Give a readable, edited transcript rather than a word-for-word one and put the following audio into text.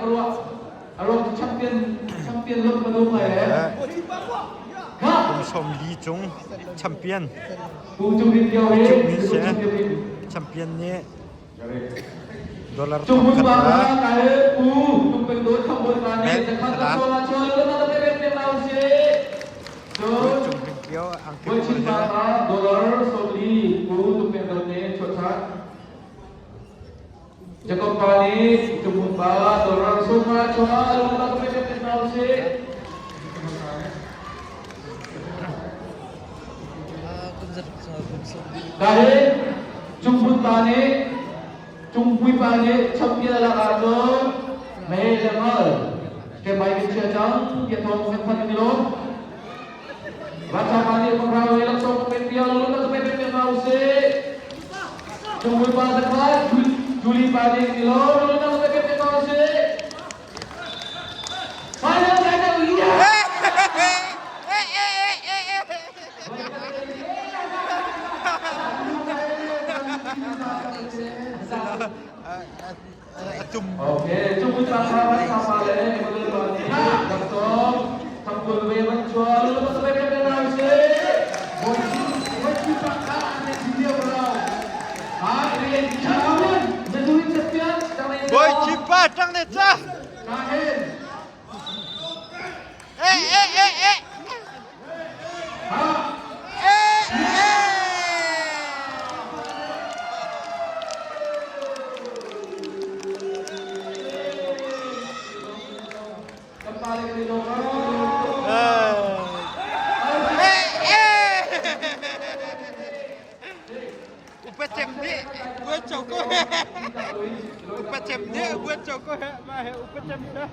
Kum 40 cung champion cukmi si. Champion nih dollar thongkhat le belt a la. Cung Hring angki pawl he. Jakob pa nih Tumun pa dollar sawma chungah lung ka pe pe hna usih. Dahil Cungpun pa nih Cungpui pa nih champion lak ahcun mei le ngal ke bai kan chia cang tiah thawng kan thanh in lawm. Racha pa nih pangrang le laksawng ka pek piak lung ka pe pe hna usih. Cungpui pa zakhat Julie pa nih ni lawm lung ka pe pe hna usih. Final final yeah! Okay, cungpui pa kha van pa le Emmanuel pa nih laksawng thangkul ve van chuah lung ka pe pe hna usih. Bawi Chipa ṭang ne ca. Eh eh eh eh. Eh eh. Upa cem nih buat cho ko he. Upa cem nih buat cho ko he. Ma he upa cem he.